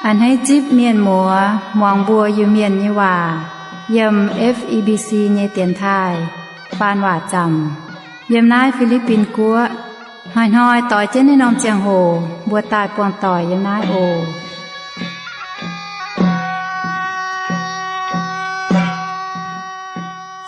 A'hneiv zipv mienh muoz muangx mbuo Iu-Mienh nyei waac yiem F E B C nyei dienx taaih faan waac zaamc yiem naaiv Fi^li^bin Guoqv. Hnoi-hnoi doix jienv naaiv norm ziangh hoc mbuo daaih buangh doic yiem naaiv oc.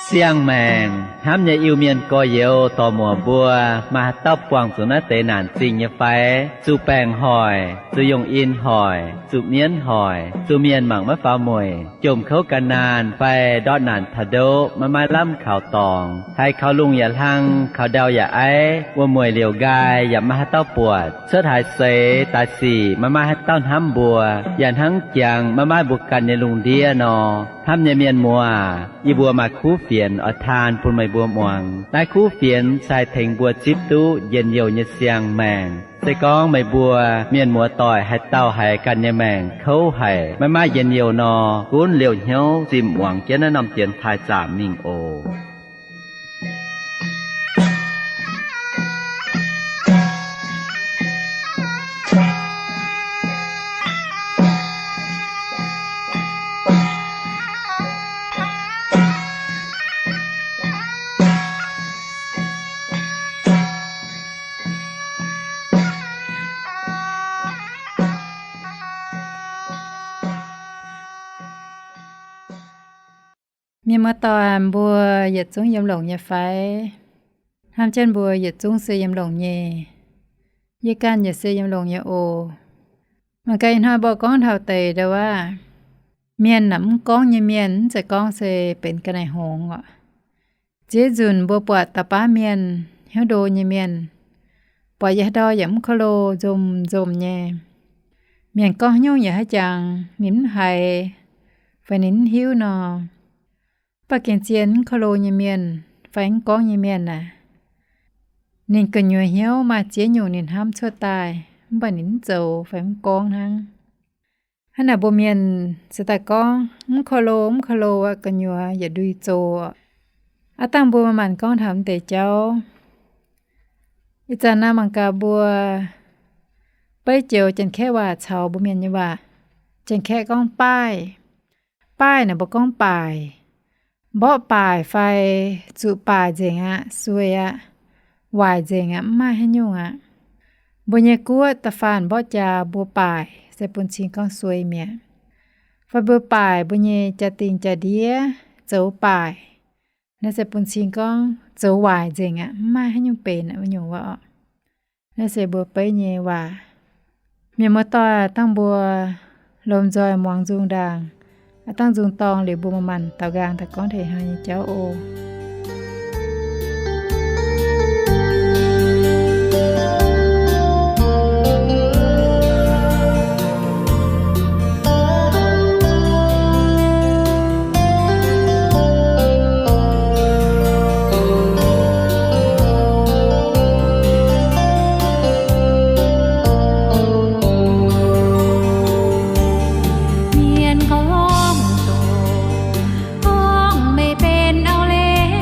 Siang-maengc hnamv nyei Iu-Mienh gorx-youz dorc-muoc mbuo, maaih haaix dauh buangh zuqc naaiv deix naanc zingh nyei fai? Zuqc baengc hoic, zuqc yungh in hoic, zuqc mienv hoic, zuqc mienh mangc maiv faaux mueic, jomc kouv gan naanh fai ndortv naanc taux ndoqv maiv maaih lamh kaux dorngx, haiz kaux lungh yaac hlang, kaux ndau yaac aiv, wuom-mueic liouc nqaai yaac maiv maaih haaix dauh buatc, cuotv haaix seix daaih sic maiv maaih haaix dauh hnamv mbuo, yaac hnangv jangx maiv maaih mbuo ganh nyei lungh ndiev nor. Hnamv nyei mienh muoz, yie mbuo maaih kuv fienx oix taan bun meih mbuo muangx. Naaiv kuv fienx se haih tengx mbuo zipv duqv njien-youh nyei siang-maengc. Se gorngv meih mbuo mienh muoz-doic haaix dauh haiz ganh nyei maengc kouv haic, maiv maaih njien-youh nor, gunv liouh hnyouv zimh muangx jienv naaiv norm dienx taaih zaamc mingh oc. Mienh muoz-doic, mbuo yietc zungv yiem longx nyei fai? Hnamv jienv mbuo yietc zungv se yiem longx nyei. Yie ganh yaac se yiem longx nyei oc. Mangc gaax ih hnoi mbuo gorngv taux deix ndau wuov, mienh naaic mv gorngv nyei mienh, mv zeiz gorngv se benx ga'naaiv hngongx oc. Ziex nzunc mbuo buatc dauh baav mienh hnyouv ndo nyei mienh, buatc yaac haaix ndau yaac mv ko lo, nzomz nzomz nyei. Mienh gorngv haaix nyungc yaac haiz jangx ninh mv haiz fai ninh mv hiuv nor. Mv baac gengh zien mv ko lo nyei mienh fai mv gorngv nyei mienh aah, ninh gu'nyuoz hnyouv maaih ziex nyungc ninh hnamv cuotv daaih, mv baac ninh mv zoux fai mv gorngv hnangv. Hnangv naaic mbuo mienh se daaih gorngv mv ko lo, mv ko lo aqv, gu'nyuoz yietc ndui zoh. Aav dangh mbuo manc-manc gorngv taux mv deix jauv. Ih zanc naaiv mangc gaax mbuo beiv joux Janx-Kaeqv waac caux mbuo Mienh nyei waac. Janx-Kaeqv gorngv baih. Baih naaic mbuo gorngv baaic. Mborqv baaic fai zuqc baaic nzengc aqv, sueih aqv, waaic nzengc aqv, mv maaih haaix nyungc aqv. Mbuo nyei guoqv da'faanh mborqv jaax mbuo baaic se bun cing gorngv sueih mi'aqv. Fai mbuo baaic mbuo nyei jaa-dingh jaa-ndiev zoux baaic, naaiv se bun cing gorngv zoux waaic nzengc aqv, mv maaih haaix nyungc benx aqv, wuov nyungc waac oc. Naaiv se mbuo beiv nyei waac. Mienh muoz-doic, dangh mbuo lomh nzoih muangx nzung ndaangc, aav dangh nzung dorngh liuz mbuo manc-manc daaux nqaang daaih gorngv taux ih hnoi nyei jauv oc. Mienh gorngv doqc, gorngv meih benx auv-leiz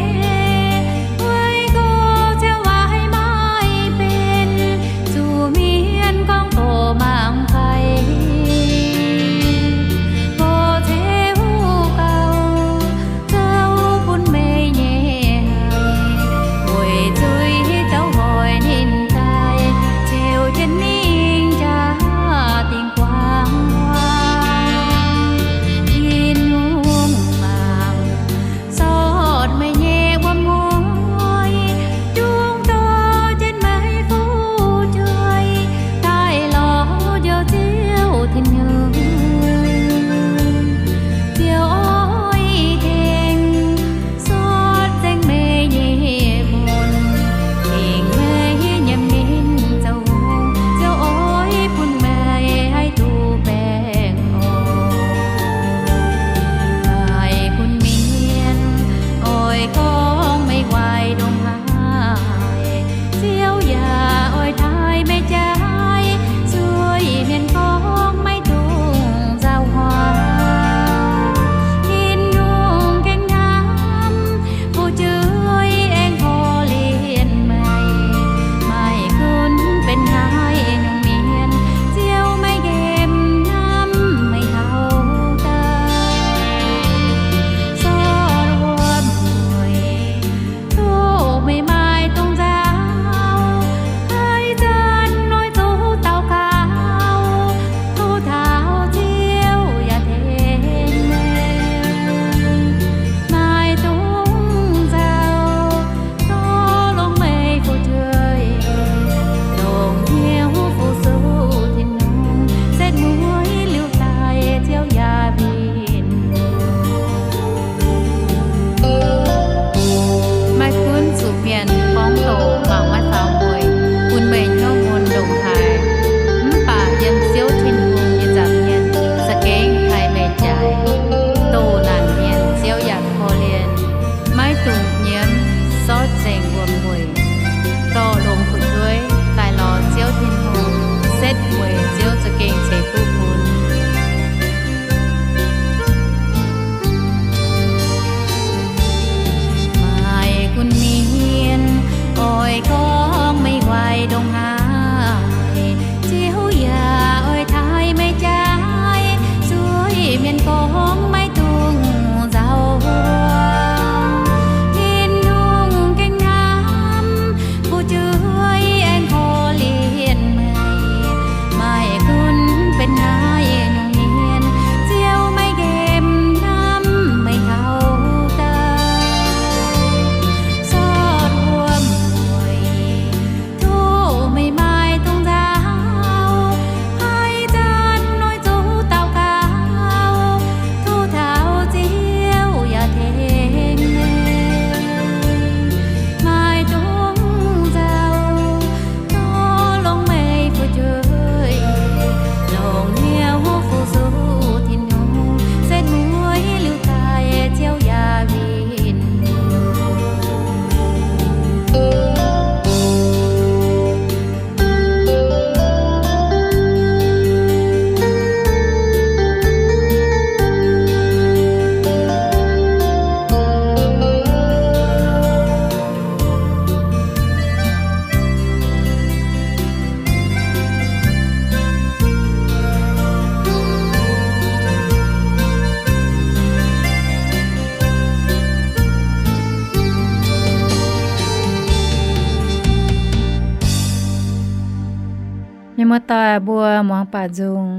Daaih mbuo muangx baac nzung,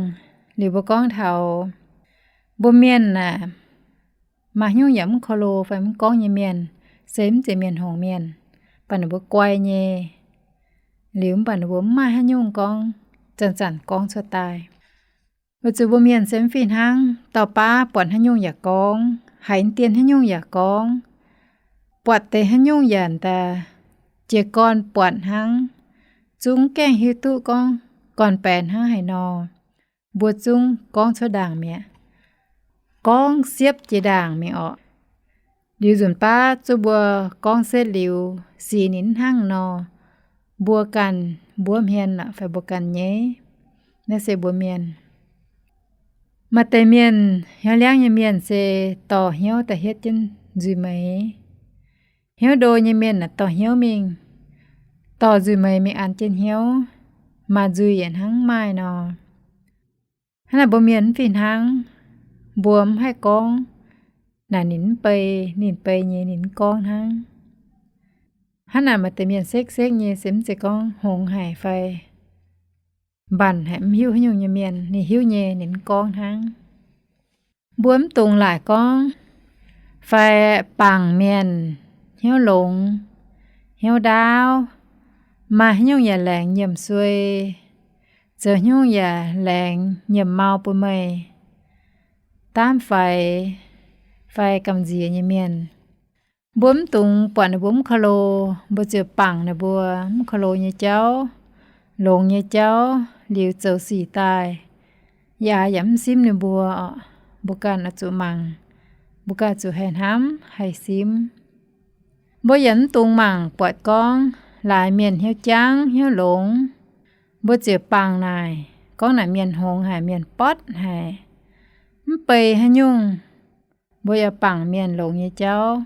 liuz mbuo gorngv taux mbuo mienh aah, maaih haaix nyungc yaac mv ko lo fai mv gorngv nyei mienh, se mv zeiz mienh hngongx mienh, baac ninh mbuo guai nyei. Liuz mv baac ninh mbuo mv maaih haaix nyungc gorngv, zanc-zanc gorngv cuotv daaih. Weic zuqc mbuo mienh se mv fih hnangv, dauh baav buatc haaix nyungc yaac gorngv, haiz dien haaix nyungc yaac gorngv, buatc deix haaix nyungc yaac daaih jiez gorn buatc hnangv, zungv gaengh hiuv duqv gorngv gorn-baeqc hnangv haaix nor, mbuo zungv gorngv cuotv ndaangc mi'aqv. Gorngv siepv jiex ndaangc mingh orqc. Liuz nzunc baav zuov mbuo gorngv setv liuz sic ninh hnangv nor, mbuo ganh mbuov hmien aqv fai mbuo ganh nyei. Naaiv se mbuo mienh. Maaih deix mienh, hnyouv liangv nyei mienh se dorh hnyouv daaih hietv jienv nzuih meix. Hnyouv ndo nyei mienh aah, dorh hnyouv mingh, dorh nzuih meix mingh an jienv hnyouv, maaih nzuih yaac hnangv maaih nor. Hnangv naaic mbuo mienh mv fih hnangv, mbuo mv haih gorngv, naaic ninh mv bei, ninh bei nyei ninh mv gorngv hnangv. Hnangv naaic maaih deix mienh sekv-sekv nyei se mv zeiz gorngv hngongx haic fai mbanc haic mv hiuv haaix nyungc nyei mienh, ninh hiuv nyei ninh mv gorngv hnangv. Mbuo mv dungx laaic gorngv fai bangc mienh hnyouv longx, hnyouv ndaauv, maaih haaix nyungc yaac laengz nyiemc suei, zoux haaix nyungc yaac laengz nyiemc mau bun meih, daamv faix fai gamh nziex nyei mienh. Mbuo mv dungx buatc ninh mbuo mv ko lo, mbuo ziouc bangc ninh mbuo mv ko lo nyei jauv, longx nyei jauv liuz zoux sic daaih, yaac yaac mv simv ninh mbuo. Mbuo ganh oix zuqc mangc, mbuo ganh zuqc haih hnamv haih simv. Mbuo yaac mv dungx mangc buatc gorngv laaix mienh hnyouv jangv hnyouv longx, mbuo ziouc bangc naaic gorngv naaic mienh hngongx haic, mienh botv haic, mv bei haaix nyungc. Mbuo yaac bangc mienh longx nyei jauv,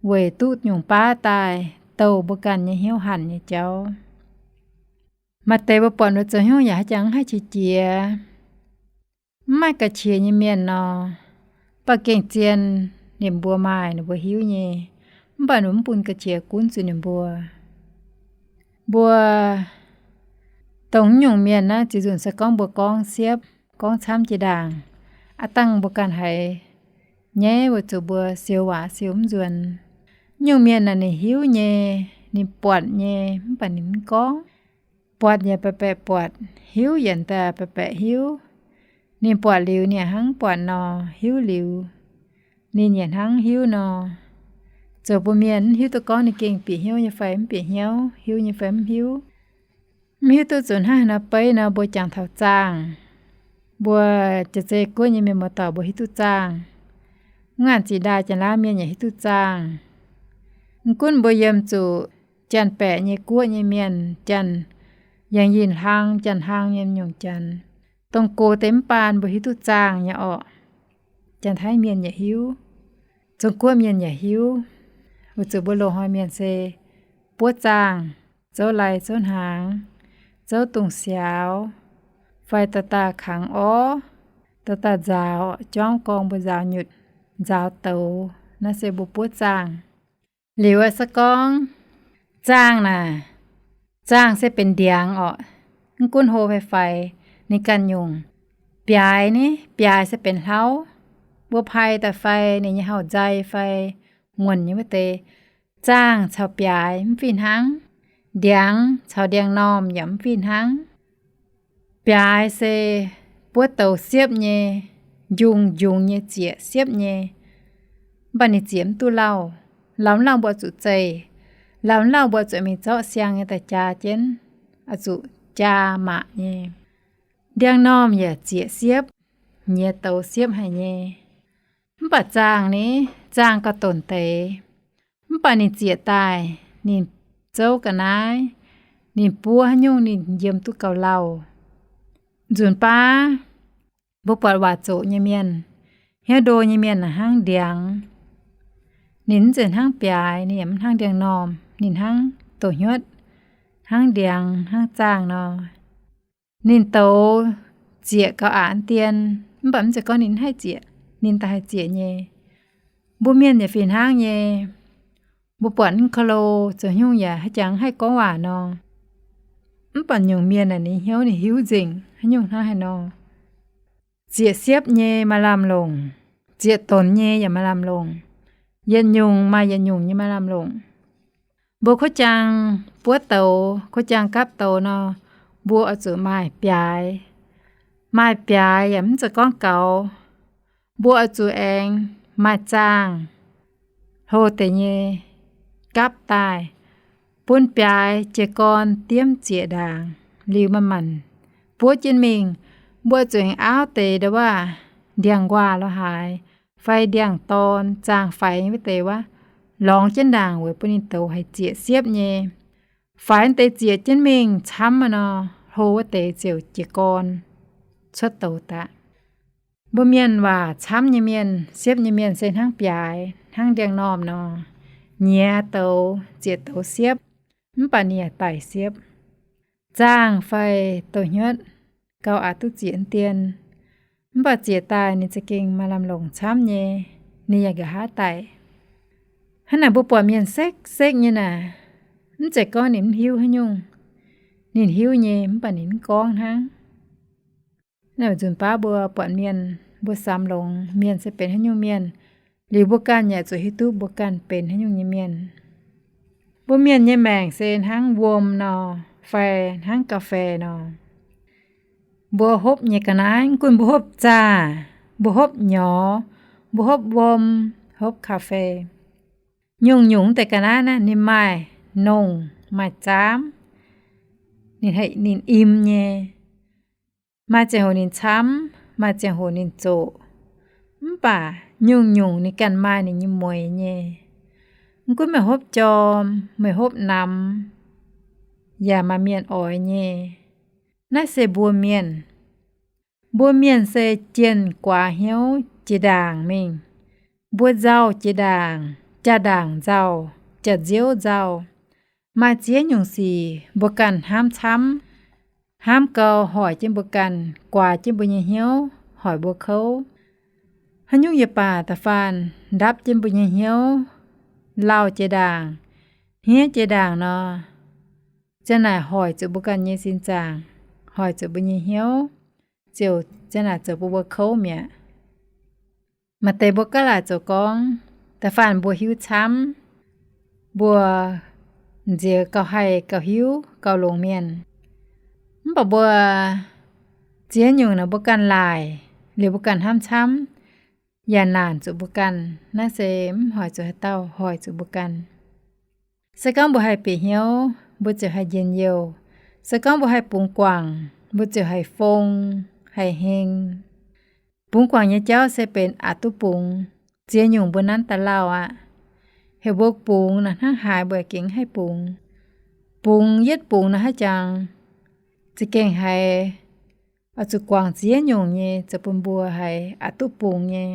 weic duqv nyungc baav daaih douh mbuo ganh nyei hnyouv hanc nyei jauv. Maaih deix mbuo buatc mbuo zoux hnyouv yaac haaix jangx mv haih qiex jiez, mv maaih ga'qiex nyei mienh nor, mv baac gengh zien ninh mbuo maaih ninh mbuo hiuv nyei, mv baac ninh mv bun ga'qiex gunv zuqc ninh mbuo. Mbuo dongh nyungc mienh naaiv ziex nzunc se gorngv mbuo gorngv siepv, gorngv camv jiex ndaangc, aav dangh mbuo ganh haiz nyaiv weic zuqc mbuo siou waac siou mv nzuonx. Nyungc mienh naaic ninh hiuv nyei, ninh buatc nyei mv baac ninh mv gorngv. Buatc yaac baeqc baeqc buatc, hiuv yaac daaih baeqc baeqc hiuv. Ninh buatc liuz ninh hnangv buatc nor, hiuv liuz ninh yaac hnangv hiuv nor. Zoux mbuo mienh mv hiuv duqv gorngv ninh gengh bieqc hnyouv nyei fai mv bieqc hnyouv, hiuv nyei fai mv hiuv. Mv hiuv duqv zuqc hnangv haaix nor beiv nor mbuo jangx taux zaangh. Mbuo jaav-zei guoqv nyei mienh muoz-doic mbuo hiuv duqv zaangh. Mv ngaanc zinh ndaangc Janx-Laauv mienh yaac hiuv duqv zaangh. Mv gunv mbuo yiem zuqc Janx-Baeqc nyei guoqv nyei mienh, Janx-Yangh Yinh hlang, Janx-Hlang nyei nyungc Janx, dongh gox deix mv baan mbuo hiuv duqv zaangh nyei orqc. Janx-Taiv mienh yaac hiuv, Zong-Guoqv mienh yaac hiuv. Weic zuqc mbuo loz-hnoi mienh se buov zaangh, zouv lai zouv hnaangx, zouv dungz siaaux, fai daaih daaih kangx orv, daaih daaih nzaaux, juangv gorngv mbuo nzaaux nyutc, nzaaux douz, naaiv se mbuo buov zaangh. Liuz se gorngv zaangh naaic, zaangh se benx ndiangx orqc. Mv gunv hlo fai faix, ninh ganh nyungc. Biaaix ni, biaaix se benx hlauv. Mbuo pai daaih fai ninh nyei hauv-nzai fai muonc nyei wuov deix, zaangh caux biaaix mv fih hnangv. Ndiangx caux ndiangx-normh yaac mv fih hnangv. Biaaix se buov douz siepv nyei, njungh njungh nyei zieqc siepv nyei, mv baac ninh zieqc mv duqv lauh. Lauh mv lauh mbuo zuqc zeih, lauh mv lauh mbuo zuqc mingh zorqv siang nyei daaih jaa jienv, oix zuqc jaa maac nyei. Ndiangx-normh yaac zieqc siepv, nyiex douz siepv haic nyei. Mv baac zaangh ni, zaangh gauh donc deix. Mv baac ninh zieqc daaih, ninh zouv ga'naaiv, ninh buov haaix nyungc ninh yiem duqv gauh lauh. Nzunc baav mbuo buatc waac zoqc nyei mienh, hnyouv ndo nyei mienh hnangv ndiangx. Ninh mv zeiz hnangv biaaix, ninh yaac mv hnangv ndiangx-normh, ninh hnangv douz-hnyuotv, hnangv ndiangx, hnangv zaangh nor. Ninh douz zieqc gauh aqc dien, mv baac mv zeiz gorngv ninh mv haih zieqc, ninh daaih haih zieqc nyei. Mbuo mienh yaac fih hnangv nyei. Mbuo buatc mv ko lo, zoux haaix nyungc yaac haaix jangx haih gorngv waac nor. Mv baac nyungc mienh naaic ninh hnyouv ninh hiuv nzengc haaix nyungc hnangv haaix nor. Zieqc siepv nyei maaih lamh longc, zieqc donx nyei yaac maaih lamh longc. Yietc nyungc maaih yietc nyungc nyei maaih lamh longc. Mbuo kuv jaang buov douz, kuv jaang gapv douz nor, mbuo oix zuqc maaih biaaix. Maaih biaaix yaac mv zeiz gorngv gaux. Mbuo oix zuqc aengx maaih zaangh hlo deix nyei gapv daaih, bun biaaix jiez gorn diemv zieqc ndaangc liuz manc-manc buov jienv mingh. Mbuo oix zuqc aengx auv deix nda'wuov ndiangx-nquaah lo haaix, fai ndiangx-dorn zaangh faix nyei wuov deix wuov, lorngx jienv ndaangc weic bun ninh douz haih zieqc siepv nyei. Faix deix zieqc jienv mingh camv nor, hlo wuov deix ziouc jiez gorn cuotv douz daaih. Mbuo mienh waac camv nyei mienh, siepv nyei mienh se hnangv biaaix, hnangv ndiangx-normh nor, nyiex douz, zieqc douz siepv, mv baac ninh yaac daic siepv. Zaangh fai douz-hnyuotv gauh aqc duqv zieqc dien, mv baac zieqc daaih ninh za'gengh maaih lamh longc camv nyei, ninh yaac nqa'haav daic. Hnangv naaic mbuo buatc mienh sekv-sekv nyei naaic, mv zeiz gorngv ninh mv hiuv haaix nyungc. Ninh hiuv nyei, mv baac ninh mv gorngv hnangv. Nzunc baav mbuo buatc mienh, mbuo samx longx mienh se benx haaix nyungc mienh, liuz mbuo ganh yaac zuqc hiuv duqv mbuo ganh benx haaix nyungc nyei mienh. Mbuo mienh nyei maengc se hnangv wuom nor, fai hnangv ga'fei nor. Mbuo hopv nyei ga'naaiv, gunv mbuo hopv zaah, mbuo hopv nyorx, mbuo hopv wuom, hopv ga'fei, nyungc-nyungc deix ga'naaiv naaiv ninh maaih nongh maaih zaamv, ninh haih ninh im nyei. Maaih ziangh hoc ninh camv, maaih ziangh hoc ninh zoqc, mv baac nyungc-nyungc ninh ganh maaih ninh nyei mueix nyei. Mv gunv meih hopv jorm, meih hopv namx, yaac maaih mienh oix nyei. Naaiv se mbuo mienh. Mbuo mienh se jienh guaax hnyouv jiex ndaangc mingh. Mbuo nzauh jiex ndaangc, jaa-ndaangc nzauh, jaa-nziouv nzauh. Maaih ziex nyungc sic mbuo ganh hnamv camv, hnamv gau hoic jienv mbuo ganh, guaax jienv mbuo nyei hnyouv, hoic mbuo kouv. Haaix nyungc yaac baac da'faanh ndapv jienv mbuo nyei hnyouv, lauh jiex ndaangc, hniev jiex ndaangc nor, ziang naaic hoic zuqc mbuo ganh nyei sin zaangc, hoic zuqc mbuo nyei hnyouv, ziouc ziang naaic zoux bun mbuo kouv mi'aqv. Maaih deix mbuo gaav laaic zoux gorngv, da'faanh mbuo hiuv camv, mbuo nziex gauh haih gauh hiuv gauh longx mienh. Mv baac mbuo ziex nyungc naaic mbuo ganh laaic, liuz mbuo ganh hnamv camv, yaac naanc zuqc mbuo ganh. Naaiv se mv hoic zuqc haaix dauh, hoic zuqc mbuo ganh. Se gorngv mbuo haih bieqc hnyouv, mbuo ziouc haih njien-youh. Se gorngv mbuo haih bungx guangc, mbuo ziouc haih fong, haih heng. Bungx guangc nyei jauv se benx aqc duqv bungx. Ziex nyungc mbuo nanv daaih lauh aqv. Heuc mbuo bungx naaic hnangv haaix mbuo gengh haih bungx. Bungx yietv bungx naaic haaix jangx, za'gengh haiz oix zuqc guangc ziex nyungc nyei zoux bun mbuo haiz aqc duqv bungx nyei.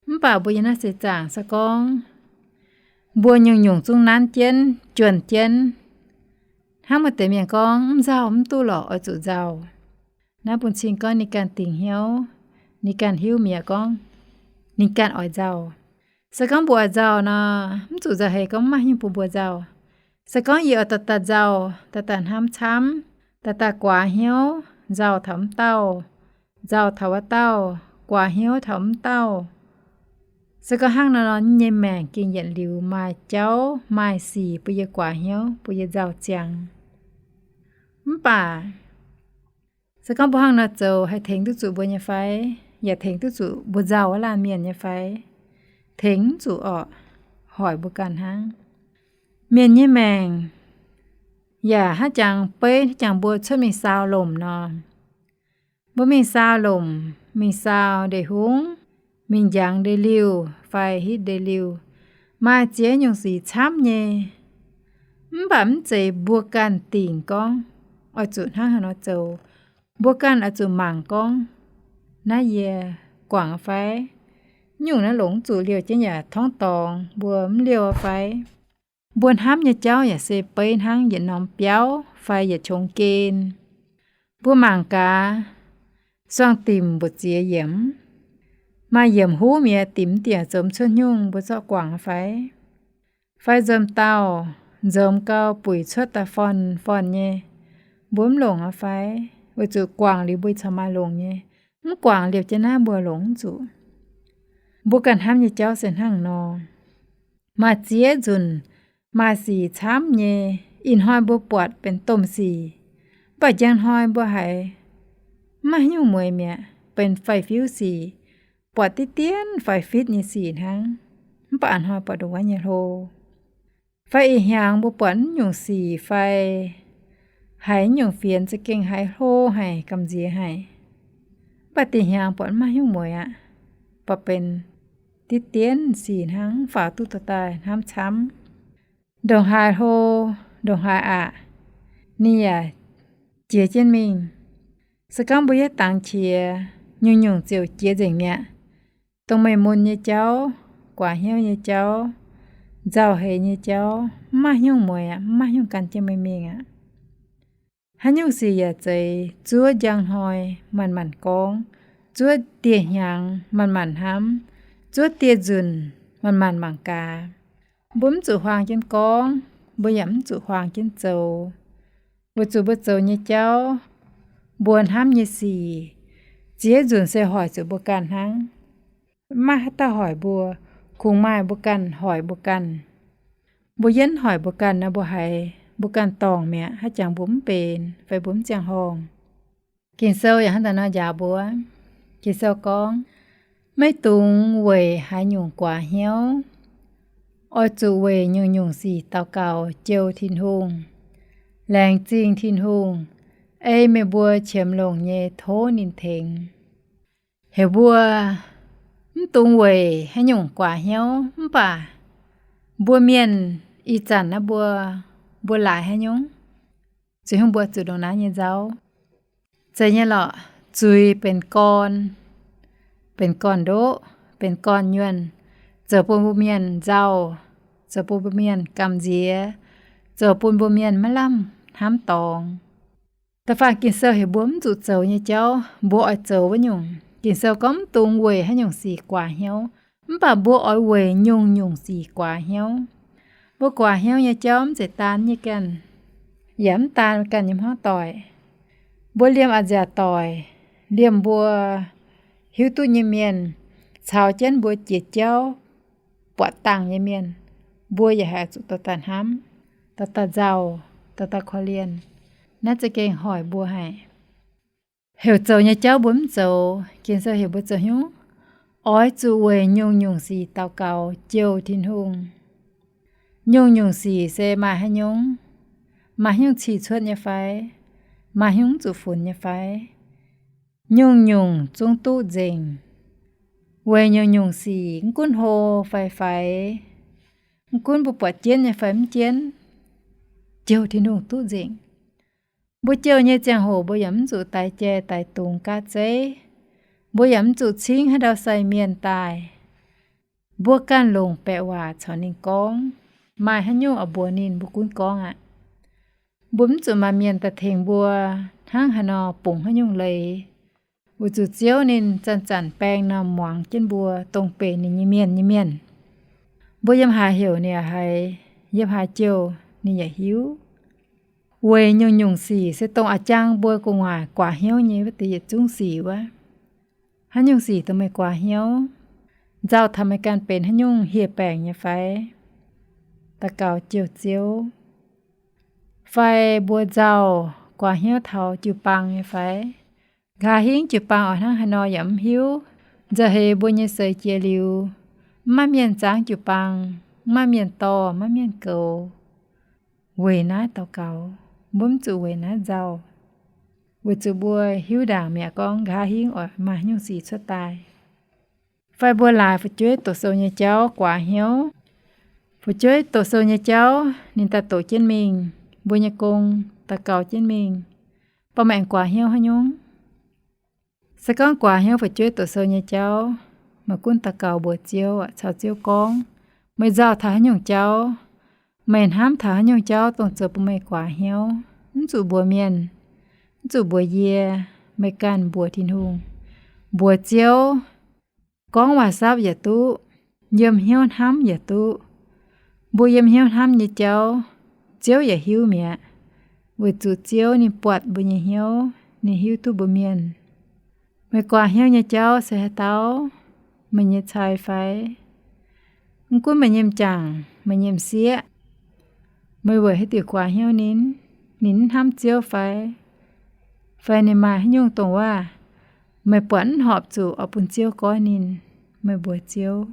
Mv baac mbuo yiem naaiv seix zaangc se gorngv mbuo nyungc-nyungc zungv nanv jienv, juonh jienv, hnangv maaih deix mienh gorngv, mv nzauh mv duqv lorqc, oix zuqc nzauh. Naaiv bun cing gorngv ninh ganh dingc hnyouv, ninh ganh hiuv mi'aqv gorngv ninh ganh oix nzauh. Se gorngv mbuo oix nzauh nor, mv zuqc nzauh heix gorngv mv maaih haaix nyungc bun mbuo nzauh. Se gorngv yie oix daaih daaih nzauh, daaih daaih hnamv camv, daaih daaih guaax hnyouv, nzauh taux wuov dauh, nzauh taux wuov dauh, guaax hnyouv taux wuov dauh, se gorngv hnangv nor, nyei maengc gengh yietc liuz maaih jauv maaih sic bun yie guaax hnyouv, bun yie nzauh ziangx. Mv baac se gorngv mbuo hnangv nor zoux haih tengx duqv zuqc mbuo nyei fai? Yaac tengx duqv zuqc mbuo nzauh wuov laanh mienh nyei fai? Tengx mv zuqc orqc. Hoic mbuo ganh hnangv. Mienh nyei maengc yaac hnangv jangx beiv, hnangv jangx mbuo cuotv mingh saau lomc nor. Mbuo mingh saau lomc, mingh saau ndeic-hungh, mingh njangx ndeic-liuh fai hitv ndeic-liuh, maaih ziex nyungc sic camv nyei. Mv baac mv zeiz mbuo ganh dingc gorngv oix zuqc hnangv haaix nor zoux. Mbuo ganh oix zuqc mangc gorngv, naaiv yie guangc fai? Nyungc naaiv longc zuqc liouh jienv yaac torngv dorngx, mbuo mv liouh fai? Mbuo hnamv nyei jauv yaac se beiv hnangv yietc norm biauv fai yietc qongx gen. Mbuo mangc gaax, suangx dimc mbu'ziex yiemc, maaih yiemc huv mi'aqv, dimc diec zoux mv cuotv nyungc, mbuo zorqv guangc fai? Fai nzomc dauh nzomc gau buic cuotv daaih forn-forn nyei, Mbuo mv longc aqv fai? Weic zuqc guangc liuz mbuo corc maaih longc nyei. Mv guangc liuz jienv naaiv mbuo longc mv zuqc. Mbuo ganh hnamv nyei jauv se hnangv nor. Maaih ziex nzunc maaih sic camv nyei. Ih hnoi mbuo buatc benx domh sic, mv baac njang hnoi mbuo haiz mv maaih haaix nyungc mueiz mi'aqv, benx faix-fiuv sic, buatc diqv dienv faix-fitv nyei sic hnangv, mv baac ih hnoi buatc ndongc wuov nyei hlo. Fai ih hnyangx mbuo buatc mv nyungc sic fai haiz mv nyungc fienx za'gengh haiz hlo haic, gamh nziex haic, mv baac dih hnyangx buatc mv maaih haaix nyungc mueiz aqv, buatc benx diqv dienv sic hnangv, mv faaux duqv dorh daaih hnamv camv. Ndongc haaix hlo, ndongc haaix aqc, ninh yaac jiex jienv mingh. Se gorngv mbuo yietv dangx qiex, nyungc-nyungc ziouc jiex nzengc mi'aqv. Dongh meih mun nyei jauv, guaax hnyouv nyei jauv, nzauh heix nyei jauv, mv maaih haaix nyungc mueiz aqv, mv maaih haaix nyungc gan jienv meih mingh aqv. Haaix nyungc sic yaac zeiz zuov njang hnoi manc-manc gorngv, zuov dieh hnyangx manc-manc hnamv, zuov dieh nzunc manc-manc mangc gaax. Mbuo mv zuqc huaang jienv gorngv, mbuo yaac mv zuqc huaang jienv zoux. Weic zuqc mbuo zoux nyei jauv, mbuo hnamv nyei sic, ziex nzunc se hoic zuqc mbuo ganh hnangv. Mv maaih haaix dauh hoic mbuo. Kungx maaih mbuo ganh hoic mbuo ganh. Mbuo yienv hoic mbuo ganh nor, mbuo haiz mbuo ganh dorngc mi'aqv, haaix jangx mbuo mv benx fai mbuo mv ziangh horngh. Ging-Sou yaac hnangv naaiv nor njaaux mbuo. Ging-Sou gorngv, maiv dungx weic haaix nyungc guaax hnyouv. Oix zuqc weic nyungc-nyungc sic daux gaux jouh Tin-Hungh, laengz zingh Tin-Hungh, ei meih mbuo qiemx longc nyei tov ninh tengx. Heuc mbuo mv dungx weic haaix nyungc guaax hnyouv. Mv baac mbuo mienh ih zanc naaiv mbuo, mbuo laaix haaix nyungc? Zuqc hnyouv mbuo zuqc ndongc naaiv nyei nzauh. Zeiz nyei lorqc, zuiz benx gorn, benx gorn-ndoqv, benx gorn-nyuonh, zoux bun mbuo mienh nzauh, zoux bun mbuo mienh gamh nziex, zoux bun mbuo mienh maiv lamh hnamv dorngx. Da'faanh Ging-Sou heuc mbuo mv zuqc zoux nyei jauv, mbuo oix zoux wuov nyungc. Ging-Sou gorngv mv dungx weic haaix nyungc sic guaax hnyouv, mv baac mbuo oix weic nyungc-nyungc sic guaax hnyouv. Mbuo guaax hnyouv nyei jauv mv zeiz daan nyei ganh, yaac mv daan ganh nyei hmuangv doic. Mbuo liemh a'nziaauc doic, liemh mbuo hiuv duqv nyei mienh, caux jienv mbuo jiex jauv buatc dangh nyei mienh, mbuo yaac haih zuqc dorh daaih hnamv, dorh daaih nzauh, dorh daaih korv-lienh. Naaiv za'gengh hoic mbuo haic. Heuc zoux nyei jauv mbuo mv zoux, Ging-Sou heuc mbuo zoux haaix nyungc? Oix zuqc weic nyungc-nyungc sic daux gaux jouh Tin-Hungh. Nyungc-nyungc sic se maaih haaix nyungc? Maaih haaix nyungc cih cuotv nyei fai? Maaih haaix nyungc zuqc funx nyei fai? Nyungc-nyungc zungv duqv nzengc. Weic nyungc-nyungc sic, mv gunv hlo fai faix, mv gunv mbuo buatc jienv nyei fai mv jienv, jouh Tin-Hungh duqv nzengc. Mbuo jouh nyei ziangh hoc mbuo yaac mv zuqc daix jai daix dungz gaav zeiv. Mbuo yaac mv zuqc cingv haaix ndau sai mienh daaih. Mbuo ganh longc baeqc waac caux ninh gorngv. Maaih haaix nyungc oix mbuox ninh, mbuo gunv gorngv aqv. Mbuo mv zuqc maaih mienh daaih tengx mbuo hnangv haaix nor bungx haaix nyungc leiz. Weic zuqc Ziouv ninh zanc-zanc baeng norm muangx jienv mbuo, dongh benx ninh nyei mienh nyei mienh. Mbuo yiem haaix heuc ninh yaac haiz, yiem haaix jouh ninh yaac hiuv. Weic nyungc-nyungc sic se dongh a'jang mbuo gu'nguaaic guaax hnyouv nyei wuov deix yietc zungv sic wuov. Haaix nyungc sic dongh meih guaax hnyouv? Nzauh taux meih ganh benx haaix nyungc hieh baengc nyei fai? Daux gaux jouh Ziouv. Fai mbuo nzauh guaax hnyouv taux jiu-baang nyei fai? Nqa'haav hingv jiu-baang oix hnangv haaix nor yaac mv hiuv. Nzauh heix mbuo nyei seix jiex liuz, mv maaih mienh zangv jiu-baang, mv maaih mienh dorh, mv maaih mienh goux. Weic naaiv daux gaux, mbuo mv zuqc weic naaiv nzauh. Weic zuqc mbuo hiuv ndaangc mi'aqv gorngv nqa'haav hingv oix maaih haaix nyungc sic cuotv daaih. Fai mbuo laaix fu'jueiv doqc sou nyei jauv guaax hnyouv. Fu'jueiv doqc sou nyei jauv ninh daaih doqc jienv mingh, mbuo nyei gong daaih gaux jienv mingh, baac meih aengx guaax hnyouv haaix nyungc? Se gorngv guaax hnyouv fu'jueiv doqc sou nyei jauv, meih gunv daux gaux mbuox Ziouv, caux Ziouv gorngv, meih nzauh taux haaix nyungc jauv, meih hnamv taux haaix nyungc jauv dongh zoux bun meih guaax hnyouv, mv zuqc mbuox mienh, mv zuqc mbuox yie, meih ganh mbuox Tin-Hungh, mbuox Ziouv. Gorngv WhatsApp yaac duqv, yiem hnyouv hnamv yaac duqv. Mbuo yiem hnyouv hnamv nyei jauv, Ziouv yaac hiuv mi'aqv. weic zuqc Ziouv ninh buatc mbuo nyei hnyouv, ninh hiuv duqv mbuo mienh. Meih guaax hnyouv nyei jauv se haaix dauh? Meih nyei cai fai? Mv gunv meih nyei m'jangc, meih nyei m'sieqv, meih weic haaix diuc guaax hnyouv ninh? Ninh mv hnamv Ziouv fai? Fai ninh maaih haaix nyungc dongh waac meih buatc mv horpc zuqc oix bun Ziouv goiv ninh, meih mbuox Ziouv.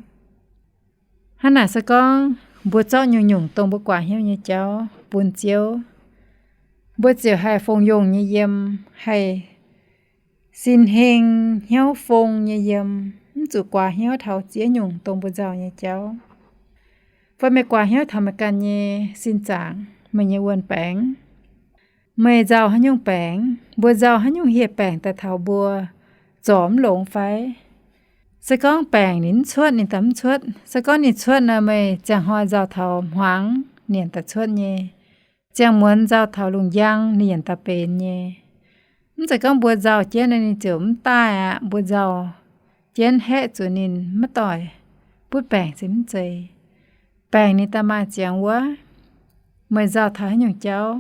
Hnangv naaic se gorngv mbuo zorqv nyungc-nyungc dongh mbuo guaax hnyouv nyei jauv bun Ziouv, mbuo ziouc haih fongc yongh nyei yiem, haih sin heng hnyouv fong nyei yiem, mv zuqc guaax hnyouv taux ziex nyungc dongh mbuo nzauh nyei jauv. Fai meih guaax hnyouv taux meih ganh nyei sin zaangc, meih nyei wuon-baengx, meih nzauh haaix nyungc baengc, mbuo nzauh haaix nyungc hieh baengc daaih taux mbuo zorc mv longx fai? Se gorngv baengc ninh mv cuotv, ninh daaih mv cuotv. Se gorngv ninh cuotv nor, meih ziangh hnoi nzauh taux hmuangx, ninh daaih cuotv nyei. Ziangh muonz nzauh taux lungh njang, ninh yaac daaih benx nyei. Mv zeiz gorngv mbuo nzauh jienv nor ninh ziouc mv daaih aqv. Mbuo nzauh jienv haeqv zuqc ninh maiv doic, butv baengc se mv zeiz. Baengc ninh daaih maaih ziangx wuov. Meih nzauh taux haaix nyungc jauv,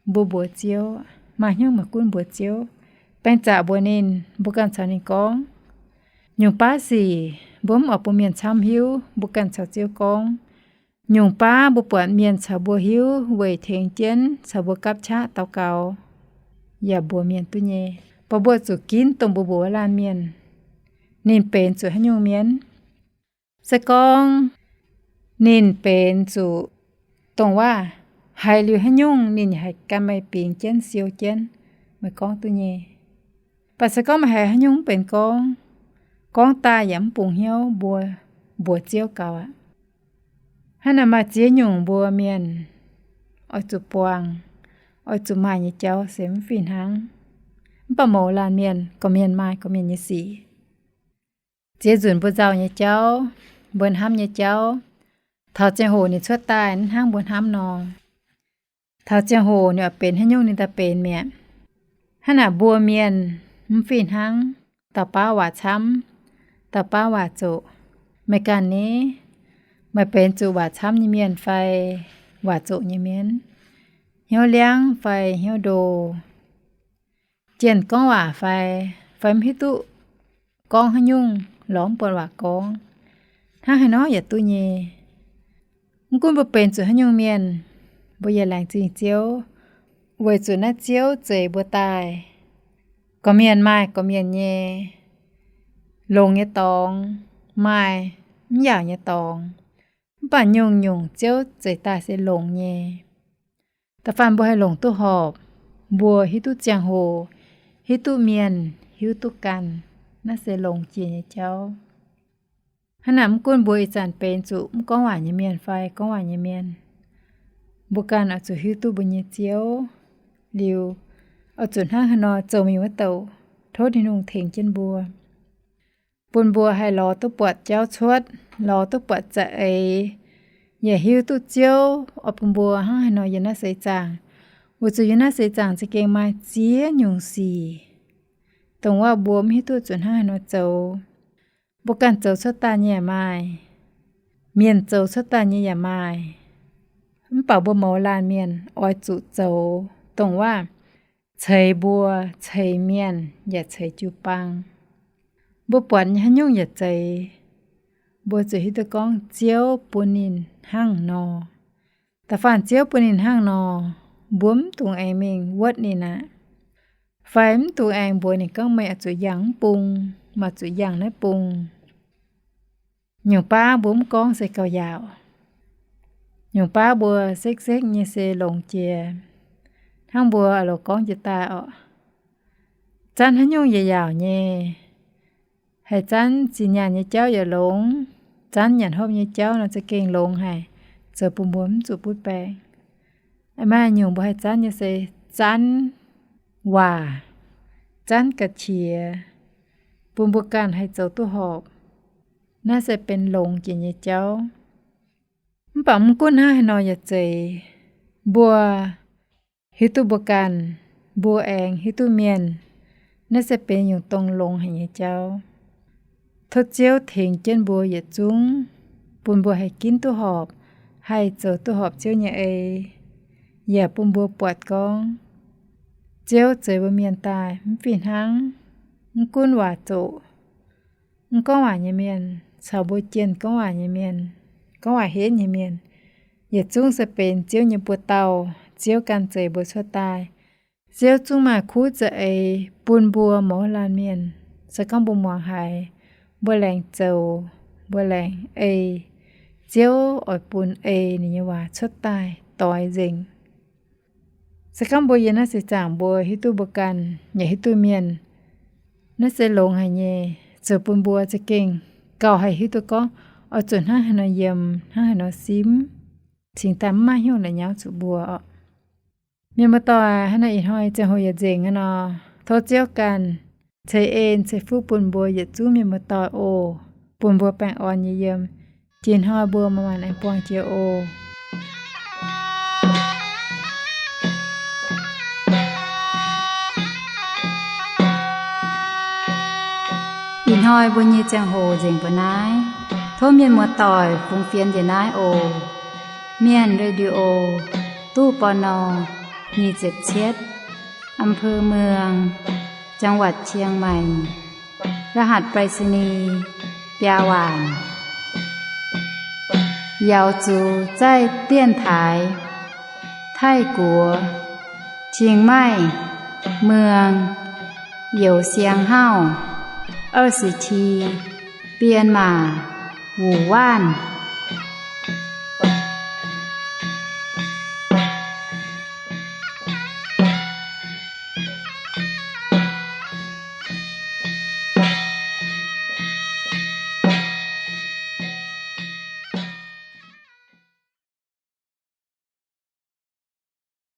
mbuo mbuox Ziouv. Maaih hnyouv meih gunv mbuox Ziouv. Baeng zaqc mbuox ninh, mbuo ganh caux ninh gorngv. Nyungc baav sic mbuo mv oix bun mienh camv hiuv, mbuo ganh caux Ziouv gorngv. Nyungc baav mbuo buatc mienh caux mbuo hiuv weic tengx jienv caux mbuo gapv qaqv daux gaux, yaac mbuox mienh duqv nyei. Mv baac mbuo zuqc ginv dongh mbuo mbuox wuov laanh mienh, ninh benx zuqc haaix nyungc mienh. Se gorngv ninh benx zuqc dongh waac, haiz liuz haaix nyungc ninh yaac haih gan meih bingx jienv siou jienv, meih gorngv duqv nyei. Mv baac se gorngv meih haiz haaix nyungc mv benx gorngv, gorngv daaih yaac mv bungx hnyouv, mbuo mbuox Ziouv gaux aqv. Hnangv naaic maaih ziex nyungc mbuo mienh oix zuqc buangh, oix zuqc maaih nyei jauv se mv fih hnangv. Mv baac mouz laanh mienh, gorqv-mienh maaih gorqv-mienh nyei sic. Ziex nzunc mbuo nzauh nyei jauv, mbuo hnamv nyei jauv, taux ziangh hoc ninh cuotv daaih mv hnangv mbuo hnamv nor, taux ziangh hoc ninh oix benx haaix nyungc ninh daaih benx mi'aqv. Hnangv naaic mbuo mienh mv fih hnangv, dauh baav waac camv, dauh baav waac zoqc. Meih ganh ni, meih benx zuqc waac camv nyei mienh fai waac zoqc nyei mienh? Hnyouv liangv fai hnyouv ndo? Jienh gorngv waac fai, fai mv hiuv duqv gorngv haaix nyungc, lorz mv buatc waac gorngv? Hnangv haaix nor yaac duqv nyei. Mv gunv mbuo benx zuqc haaix nyungc mienh, mbuo yaac laengz zingh Ziouv, weic zuqc naaiv Ziouv zeix mbuo daaih. Gorqv-mienh maaih gorqv-mienh nyei longx nyei dorngx, maaih mv yaauc nyei dorngx. Mv baac nyungc-nyungc Ziouv zeix daaih se longx nyei. Da'faanh mbuo haih longc duqv horpc, mbuo hiuv duqv ziangh hoc, hiuv duqv mienh, hiuv duqv ganh, naaiv se longx jiex nyei jauv. Hnangv naaic mv gunv mbuo ih zanc benx zuqc mv gorngv waac nyei mienh fai gorngv waac nyei mienh, mbuo ganh oix zuqc hiuv duqv mbuo nyei Ziouv liuz, oix zuqc hnangv haaix nor zoux mingh wuov douc, tov Tin-Hungh tengx jienv mbuo, bun mbuo haih lorz duqv buatc jauv cuotv, lorz duqv buatc za'eix, yaac hiuv duqv Ziouv oix bun mbuo hnangv haaix nor yiem naaiv seix zaangc, weic zuqc yiem naaiv seix zaangc za'gengh maaih ziex nyungc sic, dongh wuov mbuo mv hiuv duqv zuqc hnangv haaix nor zoux. Mbuo ganh zoux cuotv daaih nyei yaac maaih, mienh zoux cuotv daaih nyei yaac maaih. Mv baac mbuo mouz laanh mienh oix zuqc zoux dongh wuov ceix mbuo, ceix mienh, yaac ceix jiu-baang. Mbuo buatc nyei haaix nyungc yaac zeiz, mbuo zuqc hiuv duqv gorngv Ziouv bun ninh hnangv nor. Da'faanh Ziouv bun ninh hnangv nor, mbuo mv dungx aengx mingh wuotv ninh aqv, fai mv dungx aengx mbuox ninh gorngv meih oix zuqc yangh mv bung, meih oix zuqc yangh naaiv bung. Nyungc baav mbuo mv gorngv se gauh yaauc. Nyungc baav mbuo sekv-sekv nyei se longx jiex. Hnangv mbuo loz gorngv jiex daaih oc, zanv haaix nyungc yaac yaauc nyei. Haih zanv zinh nyaanh nyei jauv yaac longx, zanv nyanc hopv nyei jauv nor za'gengh longx haic, zoux bun mbuo mv zuqc butv baengc. Maaih nyungc mbuo haih zanv nyei se zanv waac, zanv ga'qiex, bun mbuo ganh haih zoux duqv horpc. Naaiv se benx longx jiex nyei jauv. Mv baac mv gunv hnangv haaix nor yaac zeiz, mbuo hiuv duqv mbuo ganh, mbuo aengx hiuv duqv mienh, naaiv se benx nyungc dongh longx haic nyei jauv. Tov Ziouv tengx jienv mbuo yietc zungv, bun mbuo haih ginv duqv horpc, haih zoux duqv horpc Ziouv nyei ei. yaac bun mbuo buatc gorngv Ziouv zeix mbuo mienh daaih mv fih hnangv, mv gunv waac zoqc, mv gorngv waac nyei mienh, caux mbuo jienh gorngv waac nyei mienh, gorngv waac henv nyei mienh, yietc zungv se benx Ziouv nyei buoz-dauh. Ziouv ganh zeix mbuo cuotv daaih. Ziouv zungv maaih kuv za'eix bun mbuo mouz laanh mienh. Se gorngv mbuo muangx haiz, mbuo laengz zoux, mbuo laengz ei, Ziouv oix bun ei ninh nyei waac cuotv daaih doix nzengc. Se gorngv mbuo yiem naaiv seix zaangc mbuo hiuv duqv mbuo ganh yaac hiuv duqv mienh, naaiv se longx haic nyei, ziouc bun mbuo za'gengh gauh haih hiuv duqv gorngv oix zuqc hnangv haaix nor yiem, hnangv haaix nor simv, cingx daaih mv maaih hnyouv la'nyauv zuqc mbuo oc. Mienh muoz-doic, hnangv naaiv ih hnoi ziangh hoc yaac nzengc aqv nor, tov Ziouv ganh ceix en ceix fuqv bun mbuo yietc zungv mienh muoz-doic oc, bun mbuo baengh orn nyei yiem. Ih hnoi mbuo maaih maanc aengx buangh jiex oc. Ih hnoi mbuo nyei ziangh hoc nzengc mbuo naaiv. Tov mienh muoz-doic fungx fienx njiec naaiv oc. Mienh Radio, ตู้ ปณ. nyic ziepc cietv, อำเภอเมือง จังหวัดเชียงใหม่ รหัสไปรษณีย์ biaa waanc. 瑶族在电台 ไทยกัว เชียงใหม่ เมือง 有限号 二十七 biên mã 五万